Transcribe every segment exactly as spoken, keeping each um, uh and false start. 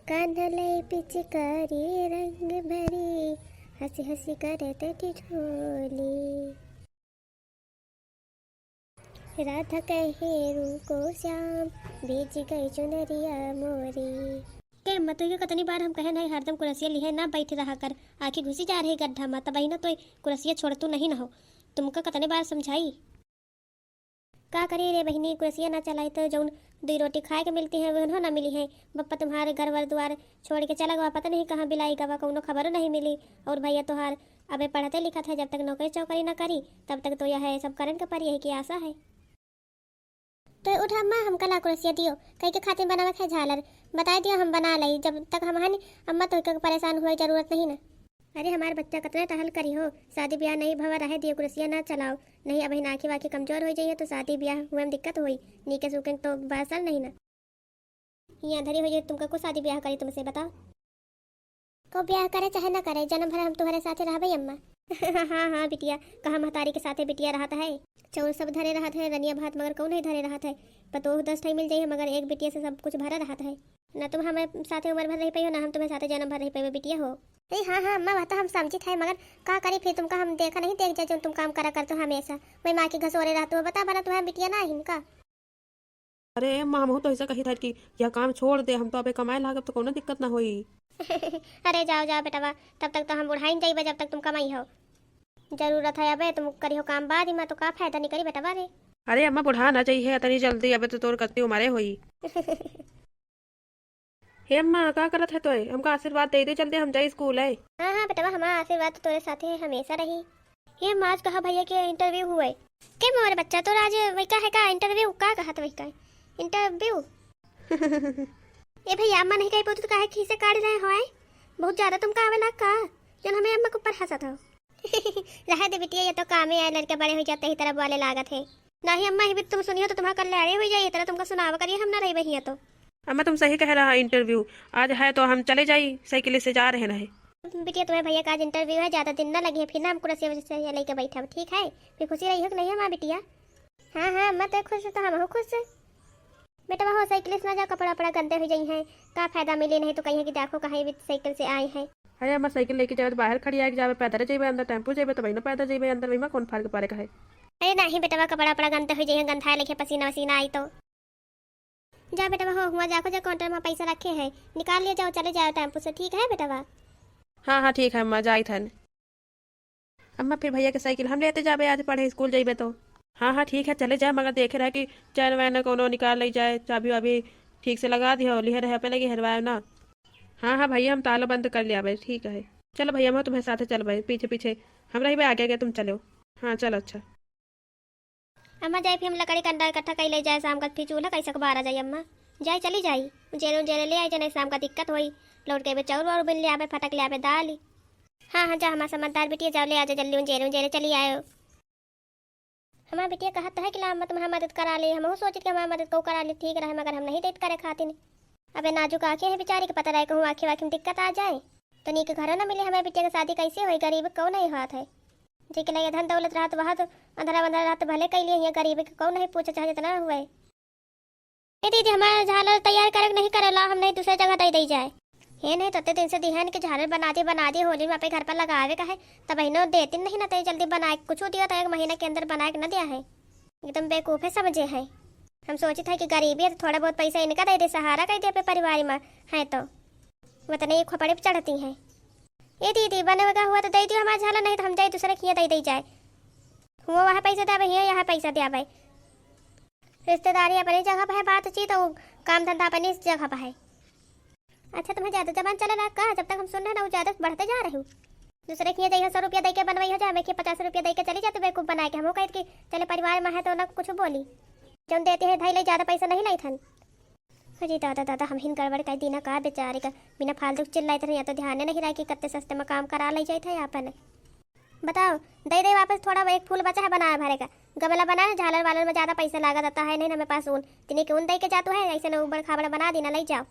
कान्हा लई पिचकारी रंग भरी, हँसी हँसी करत ठिठोली। राधा कहे रुको श्याम, भीज गई चुनरिया मोरी। के अम्मा, तोहके कतनी बार हम कहेन है, हरदम कुरसिया लिहे ना बैठ रहा कर, आँखी घुसी जा रही गड्ढा मा, तबहिनो तोय कुरसिया छोड़तू नहीं न हो। तुमका कतनी बार समझाई? का करी रे बहिनी, कुरसिया ना चलाई तो जौन दुई रोटी खाए के मिलती है, वहनो ना मिली है। बप्पा तुम्हारे घर वर दुआर छोड़ के चला गवा, पता नहीं कहाँ बिलाई गवा, कौनो खबरो नहीं मिली। और भैया तोहार अबे पढ़ते लिखत है, जब तक नौकरी चौकरी ना करी, तब तक तो यह सब करन के परी, यही की आशा है। तो उठा अम्मा, हमका ला कुरसिया दियो, कई के खातिर बनावे के है झालर, बताई दियो हम बना लई, जब तक हम हन अम्मा तो के परेशान हुए जरूरत नहीं ना। अरे हमार बच्चा कतना टहल करी हो, शादी ब्याह नहीं भवा रहे दियो, कुरसिया ना चलाओ, नहीं अब हिन आँखी वाँखी कमजोर हो जाइए तो शादी ब्याह हुए में दिक्कत होई, नीके सूखे तो बासल नहीं ना। यहाँ धरी हो जाए तुमका कुछ शादी ब्याह करी तुमसे, बताओ। को ब्याह करे चाहे ना करे, जन्म भर हम तुम्हारे साथे रहबे अम्मा। हाँ हाँ बिटिया, कहाँ महतारी के साथे बिटिया रहत है, चाउर सब धरे रहत है, रनिया भात मगर कौन नहीं धरे रहत है। पतोह दस ठाई मिल जाइए मगर एक बिटिया से सब कुछ भरा रहत है। ना तुम हमारे साथे उम्र भर रह पाइयो, ना हम तुम्हारे साथे जन्म भर रह पाइबे बिटिया हो। अरे हाँ हाँ अम्मा, बात तो हम समझित है, मगर का करी फिर, तुमका हम देखा नहीं देख जाए, जो तुम काम करा करते हो हमेशा, वही माँ की घसोरे रहते हो, बता भला तुम्हारे बिटिया ना आहिन का? अरे अम्मा, हमहू तो ऐसा कही था कि यह काम छोड़ दे, हम तो अबे कमाए लागब तो कौनो दिक्कत ना होई। अरे जाओ जाओ बेटवा, तब तक तो हम बुढ़ाइन जाइबे जब तक तुम कमाई हो। जरूरत है अबे तुम करिहो काम बाद में, तो का फायदा नहीं करी बेटवा रे। अरे अम्मा, बुढ़ा ना जाइए इतनी जल्दी, अबे तो तोर कतनी उम्रे होई। हे अम्मा, का करत है तोय? हमका आशीर्वाद दे दे, चलते हम जाई स्कूल है। हाँ हाँ बेटवा, हमारा आशीर्वाद तो तोरे साथे हमेशा रही। हे अम्मा, आज कहा भैया के इंटरव्यू हुए। के मोर बच्चा, तोर आज वही का है का इंटरव्यू? का कहत वही का इंटरव्यू? ए भैया, अम्मा नहीं कही पोतू तो काहे खीसे काढ़ रहे हो? बहुत ज्यादा तुमका आवेला का, जन हमें अम्मा के ऊपर हंसत हो? रहे दे बिटिया, ये तो कामे आए, लड़के बड़े हो जाते ही तरह बोले लागत है। नहीं अम्मा, ये भी तुम सुनियो तो तुम्हारा कल्याण हो जाए, ये तरह तुमका सुनावा करिए, हम ना रही बहिया तो। अम्मा तुम सही कह रहा, इंटरव्यू आज है तो हम चले जाई, साइकिल से जा रहे हैं। बिटिया तुम्हें भैया का आज इंटरव्यू है, ज्यादा दिन ना लगी है, फिर ना हम कुर्सी वजह से लेके बैठा, ठीक है? फिर खुशी रही हो कि नहीं हमारा बिटिया? हाँ हाँ अम्मा, तो खुश तो हम हो खुश। बेटवा हो, साइकिल से ना जाओ, कपड़ा वपड़ा गंदे हो जाई हैं, का फायदा मिली, नहीं तो कहीं कि देखो कहीं भी साइकिल से आए हैं। अरे अम्मा, साइकिल लेके जावे तो बाहर खड़ी आके जावे, पैदल जेबे अंदर, टेम्पो जेबे तो वही ना पैदल जेबे अंदर, वही में कौन फर्क पड़े का है? अरे नहीं बेटवा, कपड़ा वपड़ा गंदे हो जाई हैं, गंधाए लेके पसीना वसीना आई तो। जा बेटवा हो, हुआ जाको जा काउंटर में पैसा रखे हैं, निकाल लिए जाओ, चले जाओ टेम्पो से, ठीक है बेटवा? हाँ हाँ ठीक है अम्मा, जाई थन। अम्मा, फिर भैया के साइकिल हम लेते जाबे, आज पढ़े स्कूल जइबे तो। हाँ, हाँ, ठीक है, चले जाए, मगर देखे रहे कि चैन वैन कोनो निकाल ले जाए, चाबी वाबी ठीक से लगा दियो, लिहे रहे पे लगी हेरवाए ना। हाँ, हाँ, भैया, हम ताला बंद कर लिया भाई, ठीक है। चलो भैया, मैं तुम्हें साथे चल भाई, पीछे पीछे हम रही भाई, आगे आगे तुम चलो। हाँ, चलो, अच्छा। अम्मा, जाए फिर हम लकड़ी कंडा इकट्ठा कई ले जाए, शाम का फिर चूल्हा कैसे बारा जाए अम्मा? जाए, चली जाई, उजेरे उजेरे ले आई, जने शाम का दिक्कत होई, लौट के बे चाउर वाउर बिन ले आवे, फटक ले आवे दाल। हाँ, हाँ, जा हमार समझदार बिटिया, जाओ ले आ जा जल्दी, उंजेरे, उंजेरे चली आयो। हमार बिटिया कहत तो है कि ला अम्मा तुम्हार मदद करा ले, हमहू सोचित कि हमार मदद को करा ले, ठीक रहे, मगर हम नहीं देत करे खातिन। अबे नाजुक आँखें हैं बेचारी के, पता रहे कहूँ आँखें वाँखें में दिक्कत आ जाए, तो नीक घरो न मिले। हमार बिटिया के शादी कैसे होई, गरीब के कौन नहीं होत है, जेके लगे धन दौलत रहत वह तो अंधरा बंधरा रहत भले कैलिए, यहाँ गरीब के कौन नहीं पूछे चाहे जितना हुए। ए दीदी, हमार झालर तैयार करे के नहीं करेला, हम नहीं दूसरे जगह दे दे जाए। हे नहीं, तते दिन से दिहन के झालर बना दे, बना दे, होली में अपने घर पर लगावे का है, तब इन्हों देती नहीं ना, ते जल्दी बनाए कुछ दिया था, एक महीना के अंदर बनाए के न दिया है। एकदम बेवकूफे समझे है। हम सोचित है कि गरीबी है तो थोड़ा बहुत पैसा इनका दे दे, सहारा कर दे अपने परिवार में है तो। वतने ये खोपड़े पे चढ़ती है। ए दीदी, बने का हुआ तो दे दियो हमार झालर, नहीं तो हम जाए दूसरे के यहाँ दे दे जाए। हुआ वहाँ पैसा दे आवे, हियाँ यहाँ पैसा दे आवे। रिश्तेदारी अपनी जगह पर है, बातचीत और काम धंधा अपनी जगह पर है। अच्छा, तुम्हें ज्यादा जबान चले ला का? जब तक हम सुन रहे ना, वो ज्यादा बढ़ते जा रहे हो। दूसरे के यहाँ जइहो, सौ रुपया दे के बनवाई हो जाए, हमें के पचास रुपया दे के चली जाते बेवकूफ बना के। हम वो कहते कि चले परिवार में है तो ना कुछ बोली, जौन देते हैं भाई ले, ज्यादा पैसा नहीं लाई थन। अरे दादा, दादा, हम हिन गड़बड़ कर दी ना का बेचारे का, बिना फालतू के चिल्लाइत रहे, या तो ध्यान नहीं रहा कि कत्ते सस्ते में काम करा ले जाइत है आपन। बताओ, दे दे वापस, थोड़ा एक फूल बचा है बनाए भरे का, गमला बनाए, झालर वालर में ज्यादा पैसा लागत आता है, नहीं ना हमें पास ऊन, तिने के ऊन दे के जातू है, ऐसे न उबड़ खाबड़ बना दी ना, ले जाओ।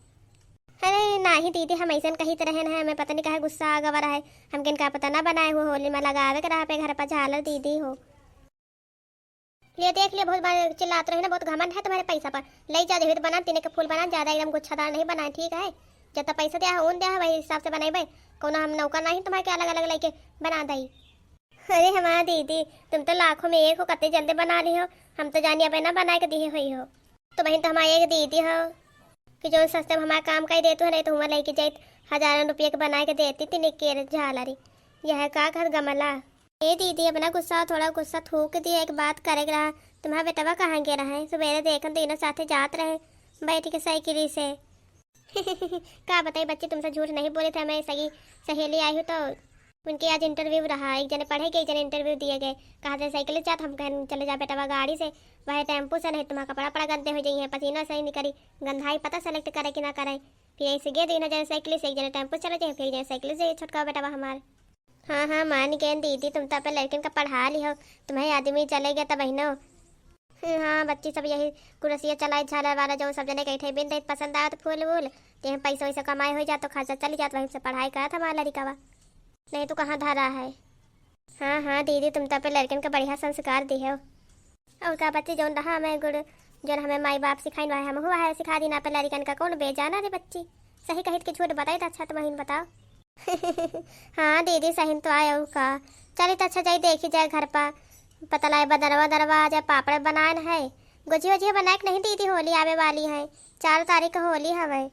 अरे नाही दीदी, हम ऐसन कहित रहे ना, हमें पता नहीं काहे गुस्सा आ गवा रहे, हम किन का पता ना बनाए हुए, होली में लगावे के रहा पे घर पर झालर दीदी हो। ले देख ले, बहुत बार चिल्लात रही ना, बहुत घमंड है तुम्हारे पैसा पर। ले जा, देवी तो बना, तिने के फूल बना, ज्यादा एकदम गुच्छादार नहीं बनाए, ठीक है? जतना पैसा दिया है, उन दिया है, वही हिसाब से बनइबे। कउनो हम नौकर नाहीं तुम्हारे के अलग-अलग लइके बना दई। अरे हमार दीदी, तुम तो लाखों में एक हो, कते जल्दी बना लिहो। हम तो जानी अबे ना बनाए के दिहे होइहो। तो बहिन, तो हमार एक दीदी हो कि जउन सस्ते में हमार काम कइ देतू है, नाहीं तो हुआँ लइके जाइत, हजारन रुपया के बनाए के देती तीन केर झालरी। यह का कहत गमला। ए दीदी, अपना गुस्सा थोड़ा गुस्सा थूक दिया, एक बात करे के रहा। तुम्हार बेटवा कहाँ गे रहे? सुबेरे देखन तो इन्हें साथे जात रहे, बैठ के साइकिल से। का बताई बच्ची, तुमसे झूठ नहीं बोले थे, हमें सगी सहेली आई हूँ तो उनके आज interview रहा, एक जने पढ़े के, एक जने interview दिए गए। कहा थे साइकिल से जात, हम कहन चले जा बेटवा गाड़ी से, वह टेम्पू से, नहीं तुम्हारा कपड़ा पड़ा गंदे हो जाइए, पसीना सही निकरी, गंधाई पता select करे कि ना करे। फिर ऐसे गए, दोनों जने साइकिल से, एक जने टेम्पू से चले जाए, फिर एक जने साइकिल से, छोटका बेटवा हमार। हाँ, हाँ, मान गए दीदी, तुम तो अपने लड़कन का पढ़ा ली हो, तुम्हें आदमी चले गए तब बहिनो। हाँ, बच्ची सब यही कुरसिया चलाई, झालर वाला, जो सब जने के ठे बिन देत पसंद आवत फूल वूल, ते हम पैसा वैसा कमाए हो जात तो खर्चा चली जात, वहीं से पढ़ाई करत हमारा लड़िकवा, नहीं तो कहाँ धरा है। हाँ, हाँ दीदी, तुम तो अपने लड़कन का बढ़िया संस्कार दी हो। और का बच्ची, जौन रहा हमें गुण, जौन हमें माई बाप सिखाइन, वह हम हुआ है सिखा दीना पे लड़िकन का। कौन बेजाना रे बच्ची, सही कहित के झूठ बताई तो अच्छा, तुम ही बताओ। हाँ दीदी, सही तो आए, और का। चली तो अच्छा, जाई देखी जाए घर पा, पतलाई बदरवा दरवा आ जाए, पापड़ बनाए न है, गुझिया उझिया बनाए के नहीं दीदी, होली आवे वाली है, चार तारीख का होली हवे।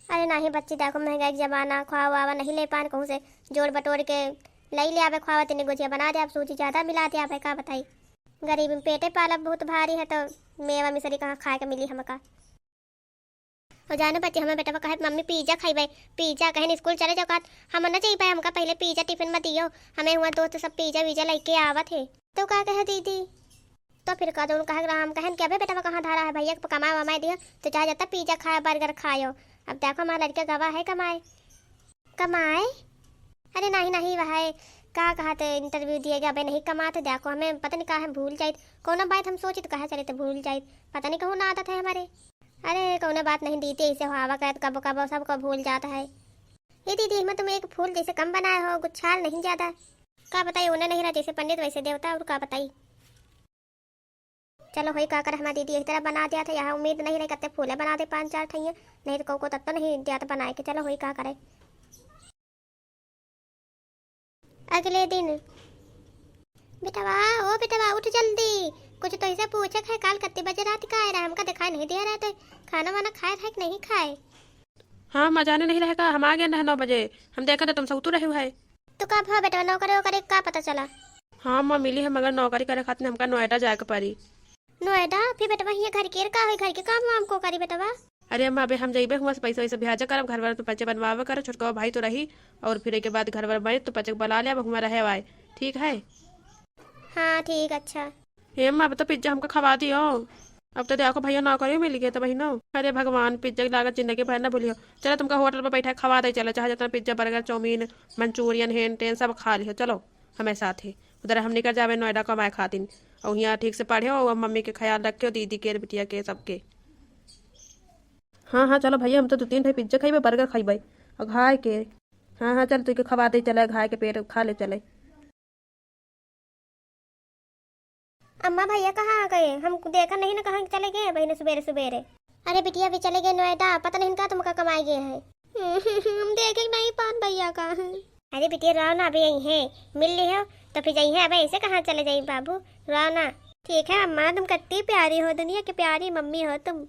अरे नाही बच्ची, देखो महंगाई के जमाना, खोआ वावा नहीं ले पान कहूँ से जोड़ बटोर के लई ले आवे खोआ, तनी गुझिया बना दे, आप सूजी ज्यादा मिला दे, आप का बताई, गरीबी में पेटे पाला बहुत भारी है, तो मेवा मिसरी कहाँ खाए के मिली हमका। और जाने बच्ची, हमें बेटवा कहत, "मम्मी पिज्जा खइबे, पिज्जा।" कहन, "स्कूल चले जाओ।" कहत, "हम न जाई पाए, हमका पहले पिज्जा टिफिन में दियो, हमें हुआ दोस्त सब पिज्जा विज्जा लेके आवत है।" तो का कहे दीदी, तो फिर का जौन कहे के रहा, हम कहन कि अबे बेटवा कहाँ धारा है, भैया के कमाए वमाए दियो, तो चाहे जता पिज्जा खाए, बर्गर खायो। अब देखो हमारा लड़का गवा है कमाए, कमाए। अरे नाही नाही, वह है, का कहा थे, interview दिए गए, अबे नहीं कमात है, देखो हमें पता नहीं का हम भूल जाइत, कौनो बात हम सोचित कहा चले तो भूल जाइत, पता नहीं कहूँ ना आदत है हमारे। अरे कौनो बात नहीं दीदी, ऐसे हवा करत कबो कबो सबको भूल जात है। ये दीदी, मैं तुम एक फूल जैसे कम बनाए हो, गुच्छाल नहीं ज्यादा। का बताई, उन्हें नहीं रहा जैसे पंडित वैसे देवता, और का बताई। चलो होई का करे, हमारी दीदी यही तरह बना दिया था, यहाँ उम्मीद नहीं रही कत्ते फूले बना दे पाँच चार ठैया, नहीं तो को, को तब तो नहीं दिया था बनाए के। चलो होई का करे। अगले दिन, "बेटवा, ओ बेटवा, उठ जल्दी, कुछ तो इसे पूछे खाए, काल कत्ती बजे रात का आए रहा, हमका दिखाई नहीं दे रहा, तो खाना वाना खाए रहा कि नहीं खाए?" "हाँ माँ, जाने नहीं रहे का, हम आ गए रहे नौ बजे, हम देखा तो तुम सौतू रहे हुए।" "तो का भा बेटवा, नौकरी वोकरी का पता चला?" "हाँ माँ, मिली है, मगर नौकरी करे खातिर हमका नोएडा जाए के पड़ी।" "नोएडा? फिर बेटवा हियाँ घर के का होई, घर के काम वाम को करी बेटवा?" "अरे अम्मा, अबे हम जइबे हुआँ से पैसा वैसा भेजा करब, घर वर तो पचे बनवावे करब, छोटका भाई तो रही, और फिर एक बाद घर वर बने तो पचे के बुला ले, अब हुआँ रहे आए, ठीक है?" "हाँ ठीक, अच्छा।" "हे अम्मा, अब तो पिज्जा हमका खवा दियो, अब तो देखो भैया नौकरी मिल गया तो बहिनो।" "अरे भगवान, पिज्जा की लागत जिंदगी भर न भूलियो। चलो तुमका होटल पर बैठा खवा दे, चलो चाहे जितना पिज्जा, बर्गर, चाउमीन, मंचूरियन, हेन टेन सब खा लियो, चलो हमें साथ ही।" उधर हम निकल जावे नोएडा कमाए खातिर। और हियाँ ठीक से पढ़े हो, मम्मी के ख्याल रखे हो, दीदी के, बिटिया के, सबके। हाँ, हाँ, चलो भैया, हम तो दो तीन ठे पिज्जा खइबे, बर्गर खइबे, और घाय के। हाँ, हाँ, चल, तू के खवा दे, चले, घाय के पेट खा ले, चले। अम्मा, भैया कहाँ आ गए? हम देखा नहीं ना, कहाँ चले गए बहिन सुबेरे सुबेरे। अरे बिटिया, अभी चले गए नोएडा, पता नहीं का तुमका कमाए गए हैं। हम देखे नहीं पान भैया का है। अरे बिटिया, रहो ना, अभी यहीं है, मिल ली हो तो फिर यहीं है। अब ऐसे कहाँ चले जाई बाबू, रहो ना। ठीक है अम्मा, तुम कितनी प्यारी हो, दुनिया की प्यारी मम्मी हो तुम।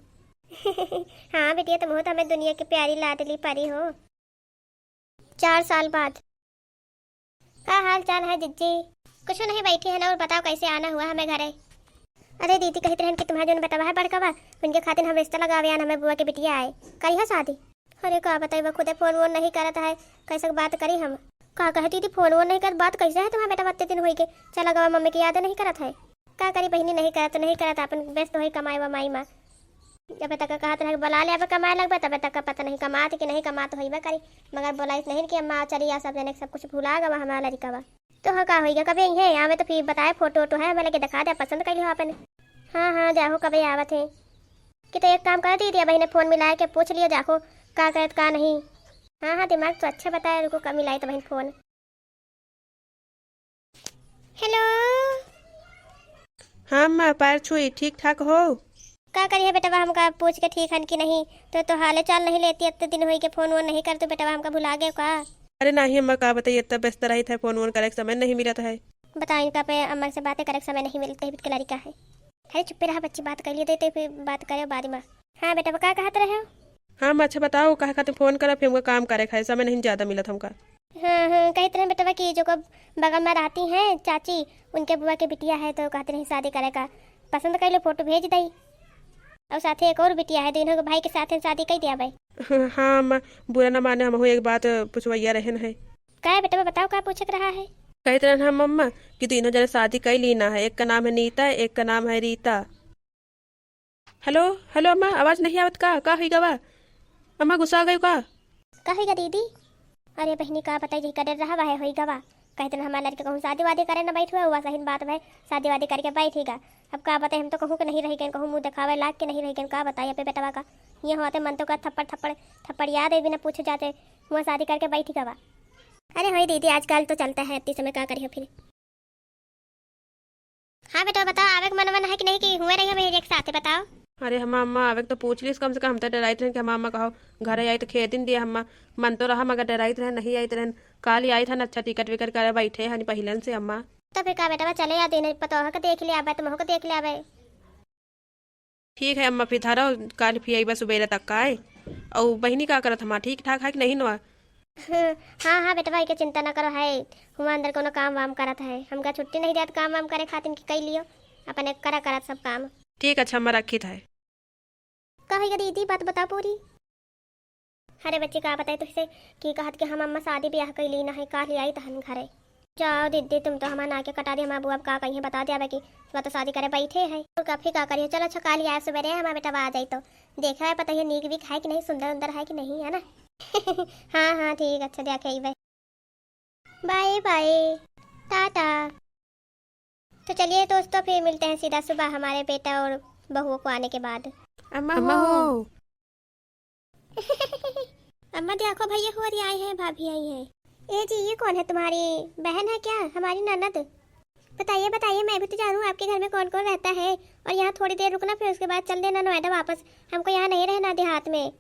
हाँ बिटिया, तुम हो तो हमें दुनिया की प्यारी लाडली परी हो। चार साल बाद। का हाल चाल है जिज्जी? कुछ नहीं, बैठी है ना, और बताओ कैसे आना हुआ हमें घरे? अरे दीदी, कहित रहन कि तुम्हारे जौन बेटवा है बड़कवा, उनके खातिर हम रिश्ता लगावे आन, हमें बुआ के बिटिया आए, करिहा शादी। अरे का बताई, वो खुदे फोन वोन नहीं करत है, कैसे बात करी हम? का कहे दीदी, फोन वोन नहीं करत, बात कैसे है तुम्हारे बेटवा, अत्ते दिन होई के चला गवा, मम्मी की याद नहीं करत है। का करी बहिनी, नहीं करत तो नहीं करत, अपन व्यस्त होई कमाई वमाई मा। जब तक कहत रहे बुला ले, अब कमाए लगबे, तब तक पता नहीं कमात कि नहीं कमात होइबे करी, मगर बोलाइस नहीं कि अम्मा चली आ, सब जने सब कुछ भुला गवा हमारा लड़िकवा। तो हो का होइगा, कभी यहीं है, आवे तो फिर बताए, फोटो वोटो है, हमें लेके दिखा दे, पसंद कर लियो अपन। हाँ, हाँ, जाहो कभी आवत है। कि तो एक काम कर दीदी, अब इन्हें फोन मिलाए के पूछ लियो, जाखो का करत का नहीं। हाँ, हाँ, दिमाग तो अच्छा बताए, रुको कब मिलाई तो बहन फोन। हेलो। हाँ माँ, पैर छुई, ठीक ठाक हो? का करिए बेटवा, हमका पूछ के ठीक हन कि नहीं? तो, तो हाले चाल नहीं लेती, इतने दिन होई के फोन वोन नहीं करते बेटवा, हमका भुला गए का? अरे नाही अम्मा, का बताई, इतना व्यस्त रहित है, फोन वोन करे के समय नहीं मिलत है। बताओ, इनका पे अम्मा से बातें करे के समय नहीं मिलते है, बिटके लड़का है। अरे चुप्पे रहा बच्ची, बात कर लिए देते, फिर बात करे बाद में। हाँ बेटवा, का कहत रहे हो? हाँ अम्मा, अच्छा बताओ, काहे खातिर फोन करब, फिर हमका काम करे के है, समय नहीं ज्यादा मिलत हमका। हाँ, हाँ, कहत रहे बेटवा कि जो को बगल में रहती हैं चाची, उनके बुआ के बिटिया है, तो कहत रही शादी करे का, पसंद कर लो, फोटो भेज दई। और साथे एक और बिटिया है, दोनों के भाई के साथ शादी कर दिया भाई। हाँ अम्मा, बुरा ना माने, हमहू एक बात पुछवैया रहन है। का है बेटवा, बताओ का पूछे के रहा है? कहत रहन हम अम्मा कि दोनों जने शादी कर ली ना है, एक का नाम है नीता, एक का नाम है रीता। हेलो, हेलो अम्मा, आवाज नहीं आवत का? का होई गवा? अम्मा गुस्सा आ गई का? का होई गा दीदी? अरे बहिनी का बताई, जही का डर रहा वह होई गवा। कहते ना हमारे लड़के कहूँ शादी वादी करे ना बैठ हुआ, हुआ सही बात भाई, शादी वादी करके बैठ ही गा। अब का बताई, हम तो कहूँ के नहीं रही गए, कहूँ मुँह दिखावे लाग के नहीं रही गए, का बताई अपने बेटवा का। ये होते मन तो का थप्पड़ थप्पड़ थप्पड़ याद है, बिना पूछे जाते हुआ शादी करके बैठ ही गवा। अरे होई दीदी, आजकल तो चलता है, इतनी समय का करियो फिर। हाँ बेटा, बताओ, आवे के मन वन है कि नहीं, कि हुए रही हम एक साथ, बताओ। अरे हमार अम्मा आवे के तो पूछ लीस, कम से कम हम तो डराइत रहन कि हमार अम्मा कहो घरे आई तो खेदिन दिया। हमार मन तो रहा मगर डराइत रहन, नहीं आइत रहन। काल ही आइत हन, अच्छा टिकट विकट करे बैठे हन पहिलन से अम्मा। तो फिर का बेटा, चले या दिन पतोह के देख ले आवे, तुमहू के देख ले आवे। ठीक है अम्मा, फिर धरो, काल फिर अइबा सुबेरे तक का है। और बहिनी का करत हमार, ठीक ठाक है कि नहीं नवा? हाँ, हाँ बेटवा, एके चिंता न करो है, हुआ अंदर कोनो काम वाम करत है, हमका छुट्टी नहीं देत काम वाम करे खातिर कि कई लियो, अपने करा करत सब काम। ठीक, अच्छा अम्मा, रखित है। का होइगा दीदी, बात बताओ पूरी। अरे बच्ची, का बताई तुझसे कि कहत कि हम अम्मा शादी ब्याह कई ली ना है, काल ही आई तहन घरे। जाओ दीदी, तुम तो हमार नाक के कटा दी, हमार बुआ अब का कहिए बता दिया कि वह तो शादी करे बैठे है। और का फिर का करिए, चलो अच्छा काल ही आए सुबेरे, हमार बेटा आ जाई तो देखा है, पता है नीक वीक है कि नहीं, सुंदर उंदर है कि नहीं, है ना? हाँ, हाँ, ठीक, अच्छा देखे ही भाई। Bye bye, tata. तो चलिए दोस्तों, फिर मिलते हैं सीधा सुबह हमारे बेटा और बहुओं को आने के बाद। अम्मा अम्मा हो। हो। अम्मा देखो भैया, होरी आई हैं, भाभी आई हैं। ए जी, ये कौन है, तुम्हारी बहन है क्या, हमारी ननद? बताइए, बताइए, मैं भी तो जानूँ आपके घर में कौन कौन रहता है, और यहाँ थोड़ी देर रुकना, फिर उसके बाद चल देना नोएडा वापस, हमको यहाँ नहीं रहना देहात में।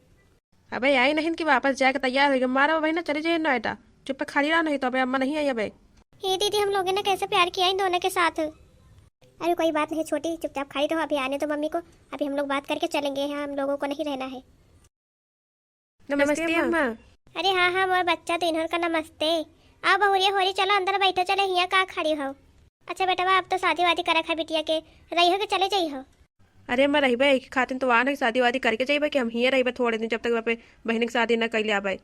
अबे आई नहीं कि वापस जाए के तैयार होइगा। मारा बहिना, चली जाइए नोएडा, चुप्पे खड़ी रहा, नहीं तो अबे अम्मा नहीं आई अबे। हे दीदी, हम लोगों ने कैसे प्यार किया इन दोनों के साथ। अरे कोई बात नहीं छोटी, चुपचाप खड़ी रहो, अभी आने दो मम्मी को, अभी हम लोग बात करके चलेंगे, यहाँ हम लोगों को नहीं रहना है। नमस्ते नमस्ते अम्मा। अरे हाँ, हाँ, मोर बच्चा, तो इन्हों का नमस्ते। आओ बहुरिया होरी, चलो अंदर बैठो, चले हिया का खड़ी हो। अच्छा बेटवा, अब तो शादी वादी करे खा बिटिया के, रही हो के चले जाई हो? अरे अम्मा, रहिबे, एक खातिन तो आन है, शादी वादी करके जाइबे कि हम हियाँ रहिबे थोड़े दिन, जब तक बापे बहिनी के शादी न कइले आबे।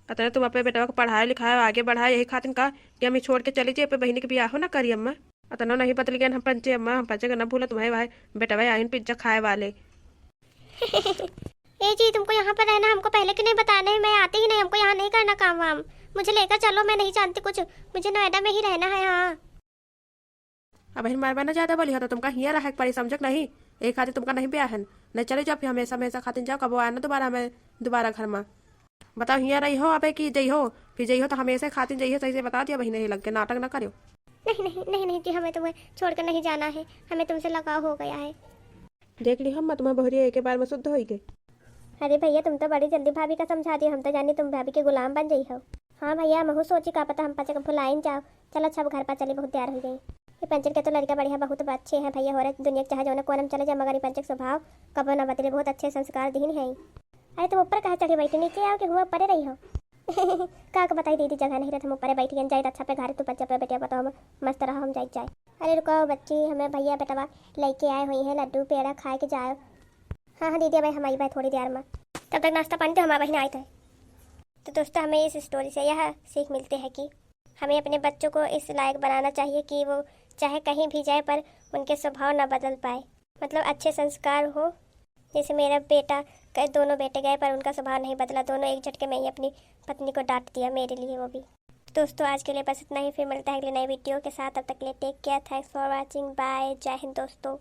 अतने तुम अपने बेटवा के पढ़ाए लिखाए, आगे बढ़ाए, यही खातिन का कि हम ही छोड़ के चली जाई, अपने बहिनी के बियाह ना करी अम्मा। अतना नहीं बदल गए हम पंचे अम्मा, हम पंचे का ना भूला तुम्हें भाई, बेटवा आइन पिज्जा खाए वाले। ए जी, तुमको यहाँ पर रहना, हमको पहले क्यों नहीं बताना है? मैं आती ही नहीं, हमको यहाँ नहीं करना काम वाम, मुझे लेकर चलो, मैं नहीं जानती कुछ, मुझे नोएडा में ही रहना है। हाँ। अब बहिन मारबा ना ज्यादा बोली हो तो तुमका हियाँ रहे के पड़ी, समझक नहीं? एक खातिर तुमका नहीं ब्याहन, नहीं चले जाओ फिर हमेशा हमेशा खातिर जाओ, कबो आए ना दोबारा हमें दोबारा घर में। बताओ हियाँ रही हो अबे कि जई हो, फिर जई हो तो हमेशा खातिर जई हो, सही से बता दिया बहिन, यही लग के नाटक ना करियो। नहीं नहीं नहीं नहीं जी, हमें तुम्हें छोड़कर नहीं जाना है, हमें तुमसे लगाव हो गया है। देख ली हम तुम्हारे बहुरिया एक बार में शुद्ध होई गई। अरे भैया, तुम तो बड़ी जल्दी भाभी का समझा दियो, हम तो जानी तुम भाभी के गुलाम बन जाई हो। हाँ भैया, महू सोची का पता हम पंचक भुलाइन जाओ। चलो अच्छा, अब घर पर चली, बहुत देर हो गई। ये पंचक के तो लड़का बढ़िया बहुत अच्छे हैं भैया, हो रहे दुनिया के चाहे जौने कोने में चले जाए, मगर ये पंचक स्वभाव कबो ना बदले, बहुत अच्छे संस्कार दीन है। अरे तुम ऊपर काहे चढ़ी बैठी, नीचे आओ कि हुआ परे रही हो। का के बताई दीदी, जगह नहीं रहत, हम ऊपरे बैठ गए, जाइत अच्छा पे घर, तू पंचक पे बैठिया बताओ, हम मस्त रहो, हम जाइत जाए। अरे रुको बच्ची, हमें भैया बेटवा लेके आए हुई हैं लड्डू पेड़ा, खाए के जाओ। हाँ हाँ दीदी, भाई हम आई भाई थोड़ी देर में, तब तक नाश्ता पानी तो हमारा बहिन आए थे। तो दोस्तों, हमें इस स्टोरी से यह सीख मिलती है कि हमें अपने बच्चों को इस लायक बनाना चाहिए कि वो चाहे कहीं भी जाए पर उनके स्वभाव ना बदल पाए, मतलब अच्छे संस्कार हो। जैसे मेरा बेटा, कई दोनों बेटे गए पर उनका स्वभाव नहीं बदला, दोनों एक झटके में ही अपनी पत्नी को डांट दिया, मेरे लिए वो भी। दोस्तों, आज के लिए बस इतना ही, फिर मिलता है अगले नए वीडियो के साथ, तब तक के लिए take care, thanks for watching, bye, जय हिंद दोस्तों।